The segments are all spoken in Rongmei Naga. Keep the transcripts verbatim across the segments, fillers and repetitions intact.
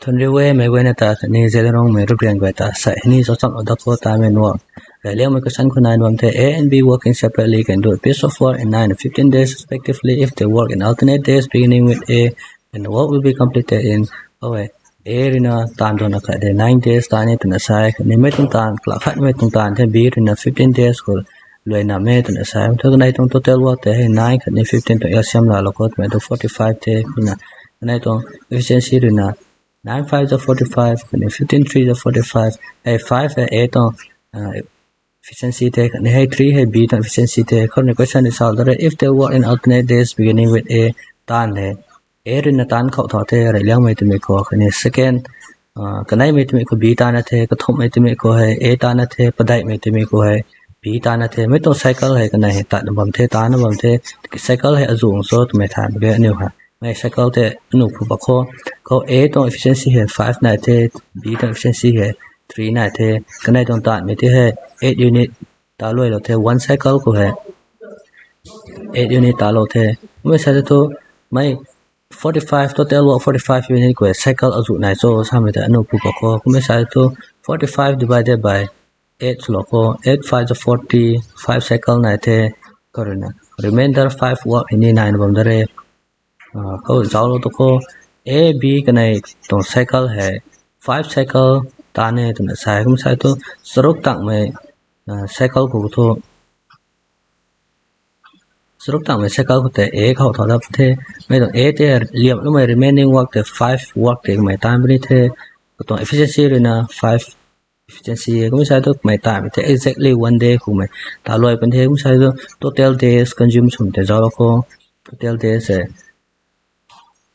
Thunriu e, meic guayna ta khatni Zeliangrongmei ruprian guay ta sa hei ni zauchamh lou dat khou taimei nuh. Reyliangmei question khou nai bam the, A and B working separately can do a piece of work in nine and fifteen days respectively if they work in alternate days beginning with A, and the work will be completed in, oh, A ruina taanv duan akhat de nine days taanv e twna sa e, khatni mei tuang taanv, kala khatmei tuang taanv the B ruina fifteen days khou luaina e twna sa e. Thu kanei tuang total work tei hei nine khatni fifteen tuang L C M laalou khou twmei thu forty-five the, kumna kanei tuang efficiency ruina nine five za forty-five, khatni fifteen three za forty-five, hei five hei A tuang efficiency the, khatni hei three hei B tuang efficiency the. Khou ni question ni sa dat re, if they work in alternate days beginning with A, taanv hei A ruina taanv khou thau the, reyliangmei twmei khou, khatni second, kaneimei twmei khou B taanna the, kathumhmei twmei khou hei A taanna the, padeihmei twmei khou hei B taanna the. Mei tuang cycle hei kanei hei tatna bam the, taanna bam the, cycle hei azuh cho twmei thay mak ge aniu hei. Mei cycle tei aniu phu pat khou, khou A tuang efficiency hei five nai the, B tuang efficiency hei three nai the, kanei tuang taanvmei tei hei eight unit taluailou the, one cycle khou hei eight unit talou the. Kummei sa thu, mei forty-five, total work forty-five unit khou hei cycle azuh nai cho samei tei aniu phu pat khou, kummei sa thu forty-five divided by eight swlou khou, eight five za forty, five cycle nai the, khou ruina remainder five work hei ni naina bam dat re. Khou zauclou tu khou, A B kanei tuang cycle hei five cycle taanv e twna sa e. Kum sa thu charuk tangmei cycle khou thu, charuk tangmei cycle khou tei A khou thau dat the. Mei tuang A tei liamloumei remaining work tei five work tei kamei taanv puni the. Katuang efficiency ruina five efficiency e. Kummei sa thu kamei taanvmei tei exactly one day khoumei taluai puni the. Kum sa thu total days consume swmei tei zauclou khou, total days e,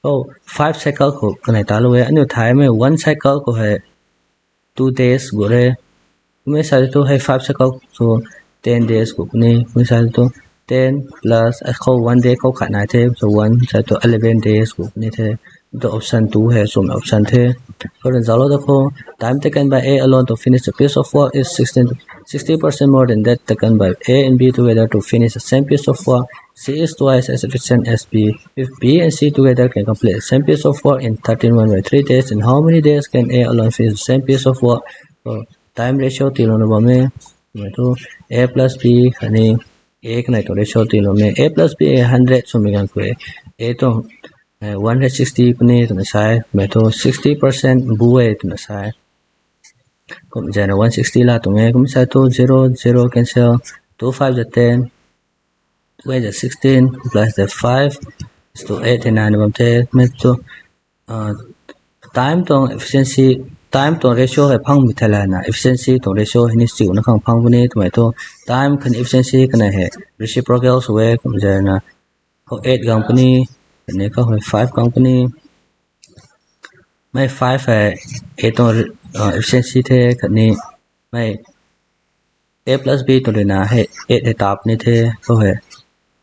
oh, five cycle khou kanei talou e. Aniu thaymei one cycle khou hei two days gu re. Kummei sa thu hei five cycle khou ten days gu puni. Kummei sa thu ten plus, khou one day khou khat nai the, so one sa thu eleven days gu puni the. Tu option two hei swmei option the. Khou ruina zauclou dat khou, time taken by A alone to finish a piece of work is sixteen, sixty percent more than that taken by A and B together to finish the same piece of work. C is twice as efficient as B. If B and C together can complete the same piece of work in thirteen one by three days, in how many days can A alone finish the same piece of work? Time ratio tiilouna bam e. Mei thu A plus B khatni A kanei tuang ratio tiiloumei. A plus B hundred swmei ganv khou A tuang one hundred sixty puni twna sa e. Mei thu sixty percent bu e twna sa e. Kum zana one sixty laa tuang e. Kum sa thu zero zero cancel, two five za ten, two eight za sixteen, plus the five is to eight hei naina bam the. Mei thu time tuang efficiency, time tuang ratio hei phangmei thei lana efficiency tuang ratio hei ni chiuna khang phang puni twmei thu, time khatni efficiency kanei hei reciprocal sw e. Kum zana khou eight gang puni, khatni khou hei five gang puni. Mei five hei A tuang efficiency the, khatni mei A plus B tuang ruina hei eight hei ta puni the. Khou hei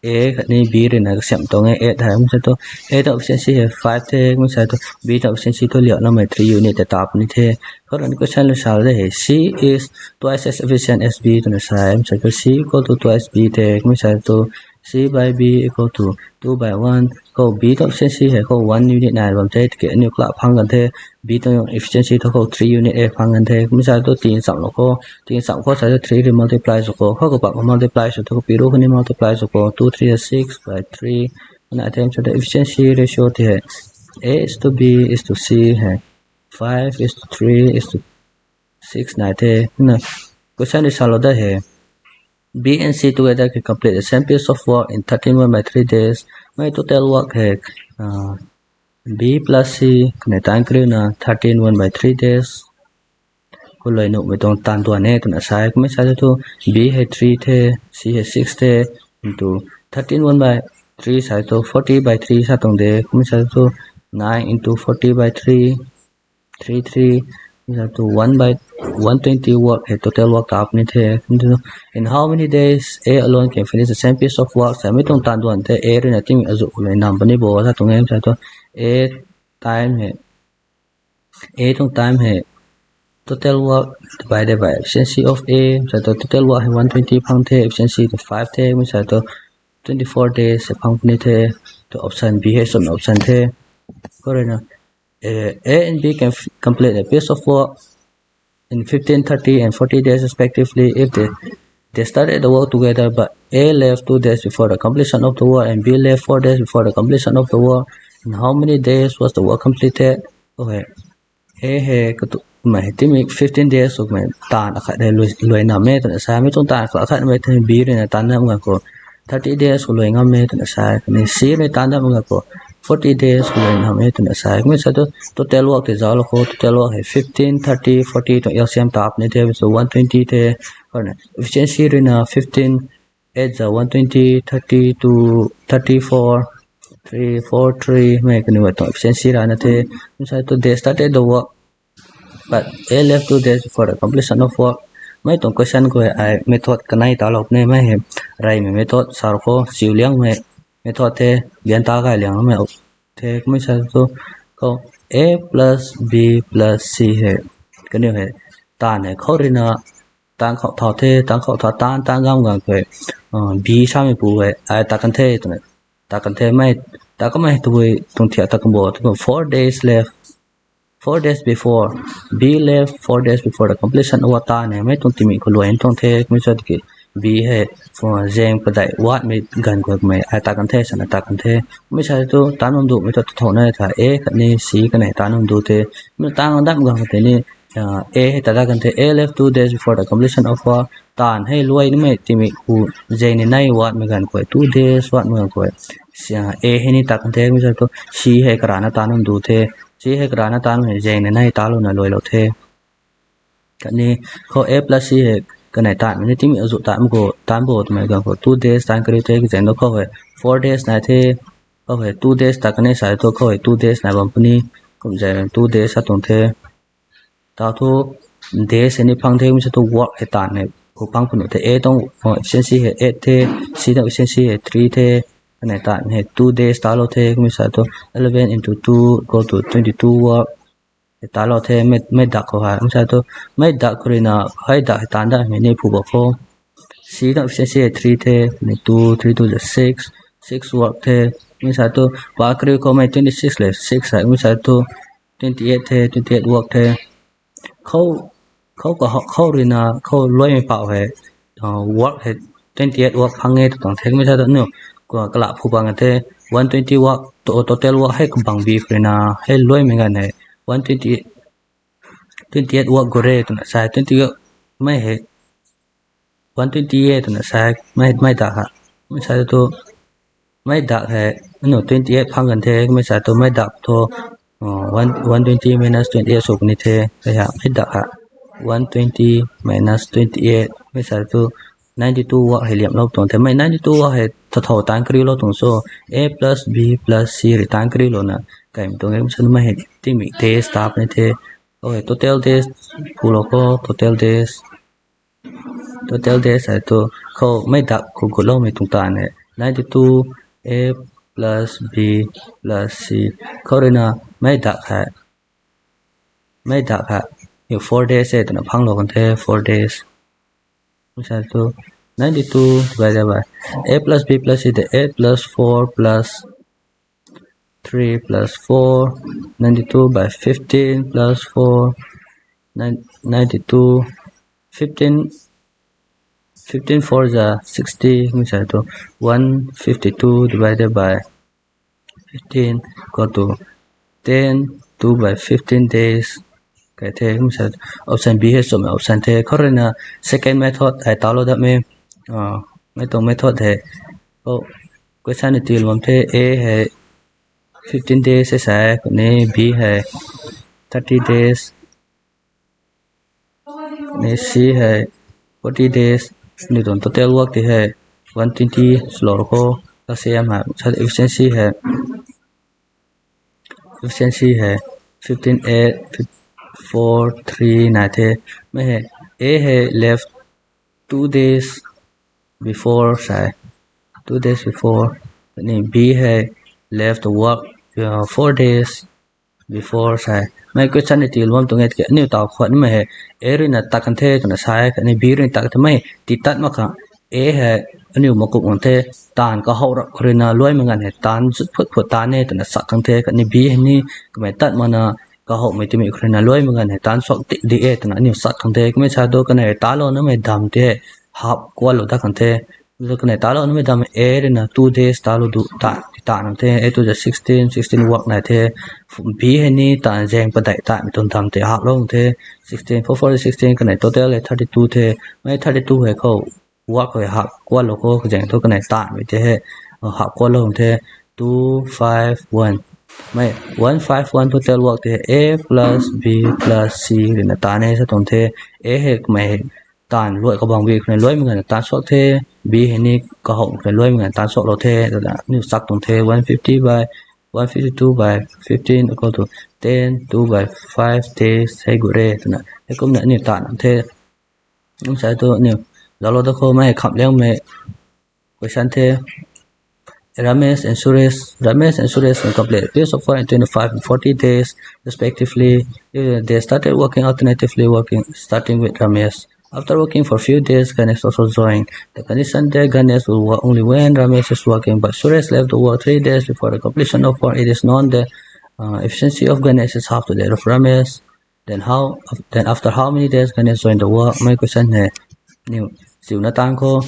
A khatni B ruina kasiamh tuang e eight hei. Kum sa thu A tuang efficiency hei five the, kum sa thu B tuang efficiency thu liamloumei three unit tei ta puni the. Khou ruina question lu sa de hei, C is twice as efficient as B twna sa e. Kum sa thu C equal to twice B the, kum sa thu C by B equal to two by one. Khou B tuang efficiency hei khou one unit nai bam the, tiki aniu kala phang kan the. B tuang efficiency thu khou three unit e phang kan the. Kum sa thu tingchamlou khou, tingcham khou sa thu three rui multiply sw khou, khou kapak multiply sw thu kapi ru khou ni multiply sw khou, two three six by three. Nai the. Kum sa thu efficiency ratio tei hei A is to B is to C hei five is to three is to six nai the. Na question rui salou dat hei, B and C together can complete the same piece of work in thirteen one by three days. Mei total work hei B plus C kanei taanv kariuna thirteen one by three days khou luai nuhmei tuang taanv duan e twna sa e. Kummei sa thu B hei three the, C hei six the, into thirteen one by three sa thu forty by three sa tuang de. Kummei sa thu nine into forty by three, three three, sa thu one by one twenty work hei total work ta puni the. In how many days A alone can finish the same piece of work? Sa mei tuang taanv duan the A ruina tingmei azuh khou luai nam puni bo sa tuang e. Sa thu A time hei, A tuang time hei total work divided by efficiency of A. Sa thu total work hei one twenty phang the, efficiency tu five the, kum sa thu twenty four days hei phang puni the. Tu option B hei swmei option the. Khou ruina uh, A and B can f- complete a piece of work in fifteen, thirty, and forty days respectively if they they started the work together, but A left two days before the completion of the work and B left four days before the completion of the work. In how many days was the work completed? Okay. A hei katu mei hei timi fifteen days sw mei taanv akhat hei luai ngam e twna sa, mi tuang taanv akhat mei the B rui na taanv ngam ganv khou thirty days khou luai ngam e twna sa, khatni C rui taanv ngam ganv khou forty days khou luai ngam e twna sa. Kumna sa tu total work tei zauclou khou total work hei fifteen, thirty, forty tuang L C M tap ni the, so one twenty the. Efficiency rui na fifteen, eight za one twenty, thirty two, thirty four, three four three mei kaniw tuang efficiency rana the. Kumna sa tu they started the work, but A left two days before the completion of work. Mei tuang question khou hei ai method kanei talou puni, mei hei reymei method sa khou siu liangmei method the, lian ta gay liangmei the. Kumna sa tu khou A plus B plus C hei kaniw hei taanv hei khou rui na taanv khou thau the, taanv khou thau taanv taanv ngam ganv khou hei B sameipu hei ai ta kan the twna ta kan the. Mei ta kamei tei tuang thiak ta kan bo tu four days left, four days before, B left four days before the completion of work. Taanv hei mei tuang timi khou luai tuang the. Kumna sa tiki B hei zaeng padeih watmei ganv khou mei ai ta kan the sana ta kan the. Kumna sa tu taanv bam duhmei thu tu thouna tha A khatni C kanei taanv bam du the. Kumna taanv ngam dam ganv khou tei ni A hei ta ta kan the, A left two days before the completion of work. Taanv hei luai nimei timi khou zaeng ni nei watmei ganv khou two days watmei ganv khou A hei ni ta kan the. Kumna sa tu C hei karana taanv bam du the. C hei karana taanv hei zaeng ni nei talouna luailou the. Khatni khou A plus C hei kanei taanvmei ni timi azu taanv khou taanv bo twmei ganv khou two days taanv kariu the. Kazaeng tu khou hei four days nai the, khou hei two days ta kanei sa tu khou hei two days nai bam puni. Kumzaeng two days sa tuang the. Tau thu days hei ni phang the. Kumna sa tu work hei taanv hei khou phang puni the. A tuang efficiency hei eight the, C tuang efficiency hei three the. Kanei taanv hei two days talou the. Kumna sa tu eleven into two equal to twenty two work hei talou the. Mei dak khou hei kumna sa tu mei dak khou rui na hei dak hei taanv datmei ni phu ba khou C tuang efficiency hei three the, ni two, three two the six, six work the. Kumna sa tu pa kariu khou mei twenty six le six hei kumna sa tu twenty eight the, twenty eight work the. Khou khou ka khou rui na khou luaimei pau hei work hei twenty eight work phang e tw tuang the. Kumna sa tu aniu kala phu bang the, one twenty work total work hei kabang B khou rui na hei luaimei ganv hei one twenty twenty eight work gu re twna sa, twenty eight mei hei one twenty e twna sa, mei mei dak ha. Kumna sa tu mei dak hei aniu twenty eight phang kan the. Kumna sa tu mei dak thu one one twenty minus twenty eight sw puni the. Kei ha mei dak ha one twenty minus twenty eight mei sa tu ninety two work hei liamlou tuang the. Mei ninety two work hei thathau taanv kariulou tuang so A plus B plus C rui taanv kariulouna kaimei tuang e. Kumna sa mei hei timi days tap ni the. Khou hei total days phulou khou total days, total days hei tu khou mei dak khou gutloumei tuang taanv hei ninety two A plus B plus C. Khou rui na mei dak hei mei dak hei four days e twna phanglou kan the, four days. Kumna sa tu ninety two divided by A plus B plus C the eight plus four plus three plus four, ninety two by fifteen plus four, nine ninety two, fifteen, fifteen four za sixty. Kumna sa tu one fifty two divided by fifteen equal to ten, two by fifteen days. Kai the. Kumna sa option B hei swmei option the. Khou rui na second method hei talou datmei, mei tuang method hei question ni tiilou bam the. A hei fifteen days hei sa e, khatni B hei thirty days, khatni C hei forty days. Aniu tuang total work tei hei one twenty swlou khou L C M hei sa efficiency hei efficiency hei fifteen eight, four three nai the. Mei hei A hei left two days before sa e, two days before. Khatni B hei left the work four days before sa e. Mei question ni tiilou bam tuang e tiki aniu taw khwan mei hei A rui na tat kan the twna sa e, khatni B rui na tat kan the, mei tii tat mak kha. A hei aniu makup ngan the, taanv kahow rap khou ruina luaimei nganv hei taanv zut phut phut taanv e twna sak khang the, khatni B hei ni kamei tat mana kahowmei timei khou ruina luaimei nganv hei taanv suak ti di e twna aniu sak khang the. Kummei sa tu kanei talou namei dam tei hap kualou dat khang the. Kanei talou namei dam A ruina two days talou du ta, ti ta nam the, A two the sixteen, sixteen work nai the. B hei ni taanv zaeng padeih tamei tuang dam tei haplou the, sixteen, four four sixteen, kanei total hei thirty two the. Mei thirty two hei khou work hei hap kualou khou, kazaeng thu kanei taanvmei tei hei hap kualou the, two five one. Mei one five one total work tei hei A plus B plus C ruina taanv e sa tuang the. A hei kamei taanv luai kabang bi khou ruina luaimei nganv taanv suak the, B hei ni kahow khou ruina luaimei nganv taanv suaklou the, twna aniu sak tuang the, one fifty by one fifty two by fifteen equal to ten, two by five days hei gut re twna heikumna aniu taanv the. Kum sa tu aniu zauclou da khou mei khamh liangmei question the. Ramesh and Suresh, Ramesh and Suresh can complete a piece of work in twenty-five and forty days, respectively. They started working alternatively, working starting with Ramesh. After working for a few days, Ganesh also joined. The condition that Ganesh will work only when Ramesh is working, but Suresh left the work three days before the completion of work. It is known that uh, efficiency of Ganesh is half to that of Ramesh. Then how? Then after how many days Ganesh joined the work? Mei question hei niu siuna taanv khou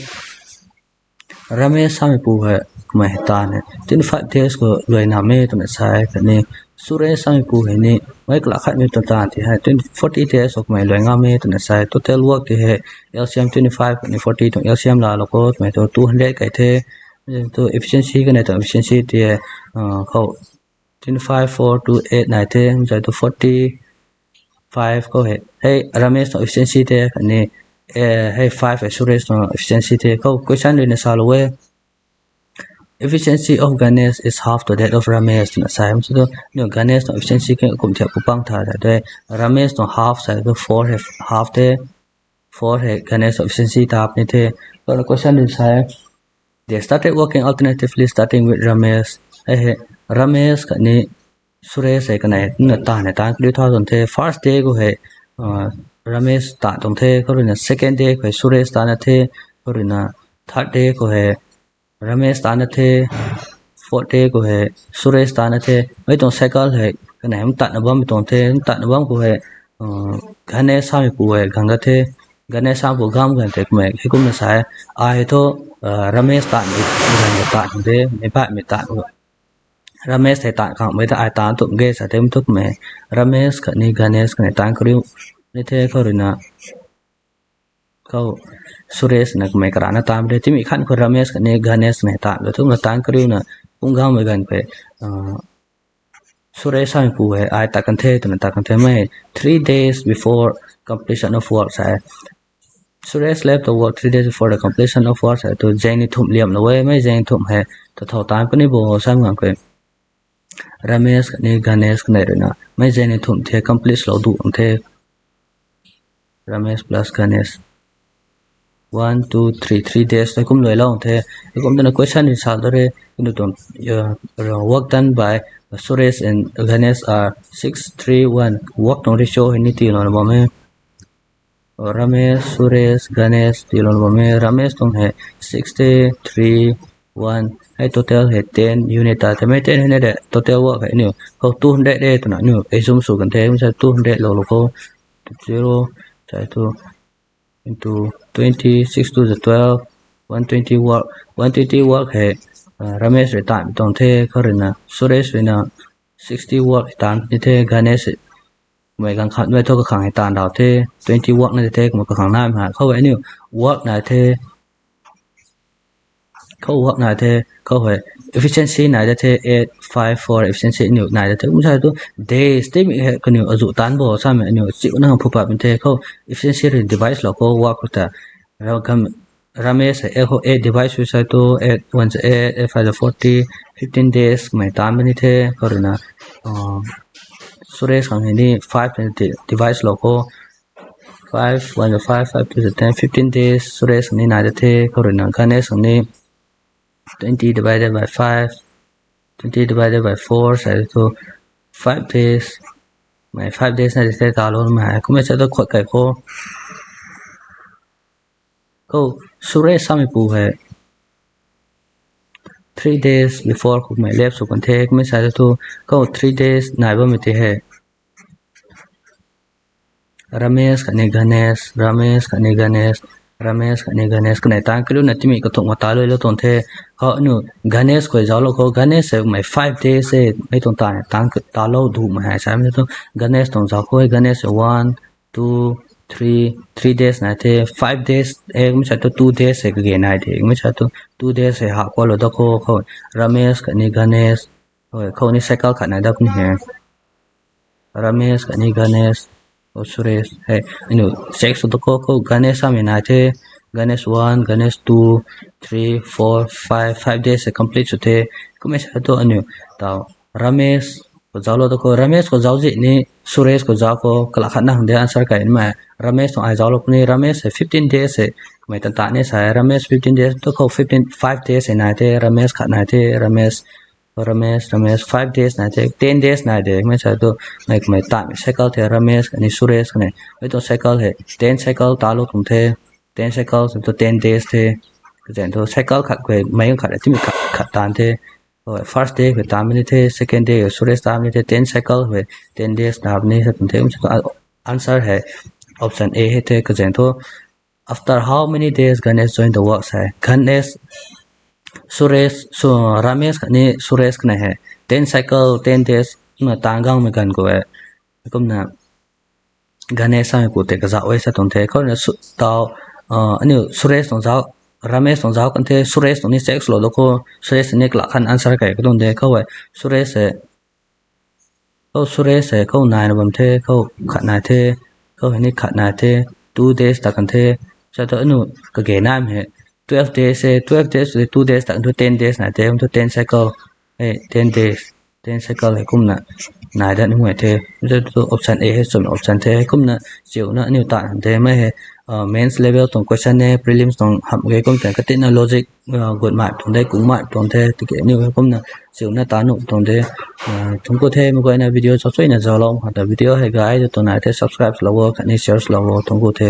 Ramesh sameipu hei kamei hei taanv hei twenty five days khou luaina me twna sa e, khatni Suresh sameipu hei ni mei kala khatmei tuang taanv tei hei twenty forty days khou kamei luai ngam e twna sa e. Total work tei hei L C M twenty five khatni forty tuang L C M laalou khou twmei tu two hundred kai the. Tu efficiency kanei tuang efficiency tei hei khou twenty five four two eight nai the, zai tu forty five khou hei hei Ramesh tuang efficiency the, khatni hei five hei Suresh tuang efficiency the. Khou question ruina salou e, efficiency of Ganesh is half to that of Ramesh twna sa e. Kum sa tu niu Ganesh tuang efficiency khe kum thiak pupang tha ta tei Ramesh tuang half sa tu four hei half the, four hei Ganesh tuang efficiency ta puni the. Khou question ruina sa e, they started working alternatively starting with Ramesh. Hei hei Ramesh khatni Suresh hei kanei na taanv hei taanv kariu thau tuang the. First day khou hei Ramesh taanv tuang the, khou ruina second day khou hei Suresh taanv na the, khou ruina third day khou hei Ramesh taanv na the, fourth day khou hei Suresh taanv na the. Mei tuang cycle hei kanei mtatna bammei tuang the, mtatna bam khou hei Ganesh sameipu hei gang da the. Ganesh sameipu gam gan tei kamei heikumna sa e, ai thu Ramesh taanv ganv taanv tuang the, meic baihmei taanv Ramesh hei taanv khangmei ta ai taanv tum ge sa the. Kum thu kamei Ramesh khatni Ganesh kanei taanv kariu ni the, khou ruina khou Suresh na kamei karana taanv de, timei khan khou Ramesh khatni Ganesh kanei taanv ga thumna taanv kariuna pung gammei ganv khou Suresh sameipu hei ai tat kan the twna tat kan the. Mei three days before completion of work sa e. Suresh left the work three days before the completion of work sa e tu zaeng ni thumh liamlou e. Mei zaeng thumh hei ta thau taanv kani bo sam ngang khou Ramesh khatni Ganesh kanei ruina mei zaeng ni thumh the complete lou du ang the. Ramesh plus Ganesh, one, two, three, three days tei kum luailou ang the. Kum twna question ni sal da re, kum tu tuang work done by Suresh and Ganesh are six three one. Work tuang ratio hei ni tiilouna bam e. Ramesh, Suresh, Ganesh tiilouna bam e. Ramesh tuang hei sixty three one. Hei total hei ten unit ta the. Mei ten unit de total work hei aniu khou two hundred de twna aniu assume sw kan the. Mei sa two hundred loulou khou zero sa e tu into twenty, six two the twelve, one twenty work, one twenty work hei Ramesh rui taanv tuang the, khou ruina Suresh ruina sixty work taanv ni the. Ganesh mei ganv khat mei thu kakhang hei taanv daw the, twenty work na the, kumna kakhang naimei ha khou hei aniu work nai the, khou work nai the, khou hei efficiency nai da the, eight five four efficiency aniu nai da the. Kum sa tu days timei hei kaniu azuh taanv bo samei aniu chiuna phu pat pun the. Khou efficiency rui divide lou khou work khou ta Ramesh hei eight divide sw sa tu eight one eight, eight five forty, fifteen days mei taanv puni the. Khou ruina Suresh khang hei ni five divide lou khou five one five, five two ten, fifteen days Suresh khang ni nai da the. Khou ruina Ganesh khang ni twenty divided by five, twenty divided by four sa tu five days, mei five days na di the talou mei. Kummei sa tu khuat kai khou Kou Suresh sameipu hei three days before kummei left sw kan the, kummei sa thu kou three days nai bammei tei hei Ramesh khatni Ganesh, Ramesh khatni Ganesh, Ramesh khatni Ganesh kanei tang kaluna timei kathumh ma ta luilou tuang the. Khou aniu Ganesh khou zauclou khou, Ganesh hei kummei five days e, mei tuang ta tang talou dumei hei samei thu Ganesh tuang zauc khou, Ganesh hei one, two, three, three days nai the, five days e, kummei sa thu two days hei kage nai de, kummei sa thu two days hei ha kualou da khou, khou Ramesh khatni Ganesh, khou ni cycle khat nai dat puni he. Ramesh khatni Ganesh, o Suresh hei aniu check sw da khou, khou Ganesh samei nai the, Ganesh one, Ganesh two, three, four, five, five days hei complete sw the. Kummei sa thu aniu tau Ramesh khou zauclou da khou, Ramesh khou zauc zi ni Suresh khou zauc khou kala khat na hang de answer kai nimei. Ramesh tuang ai zauclou puni, Ramesh hei fifteen days hei kummei tan ta ni sa, Ramesh fifteen days tu khou fifteen, five days hei nai the, Ramesh khat nai the, Ramesh, Ramesh, Ramesh five days nai the, ten days nai de, kummei sa thu mei kummei tanmei cycle the, Ramesh khatni Suresh kanei, mei tuang cycle hei ten cycle talou tuang the, ten cycle tu ten days the, kazaeng thu cycle khat khou mei khat timei khat, khat taanv the. First day khou taanv puni the, second day khou Suresh taanv puni the, ten cycle khou ten days taanv puni sa tuang the, kummei sa thu answer hei option A hei the, kazaeng thu after how many days Ganesh joined the work sa, Ganesh, Suresh, Su-, Ramesh khatni Suresh kanei hei ten cycle, ten days na taanv gangmei ganv khou e, kumna Ganesh sameipu tei kazauh e sa tuang the. Khou na su-, tau, aniu Suresh tuang zauc, Ramesh tuang zauc kan the, Suresh tuang ni check swlou da khou, Suresh ni kala khat answer kai ka tuang de, khou e Suresh hei, khou Suresh hei khou naina bam the, khou khat nai the, khou hei ni khat nai the, two days ta kan the, sa thu aniu kage naimei hei twelve days e, twelve days, two days ta kan thu ten days nai the, kum thu ten cycle, e, ten days, ten cycle hei kumna nai dat ni ngai the. Sa thu option A hei chum option the, kumna chiuna aniu ta kan the, mei hei mains level tuang question e, prelims tuang hamh ge kum tei katina logic gut mai tuang de, kung mai tuang the, tiki aniu hei kumna chiuna ta nuh tuang de. Thuanc ku the, mei guayna video cho chuina zauclou khang ta video hei gay tu tuang nai the, subscribe lou o, khatni share lou o, thuanc ku the.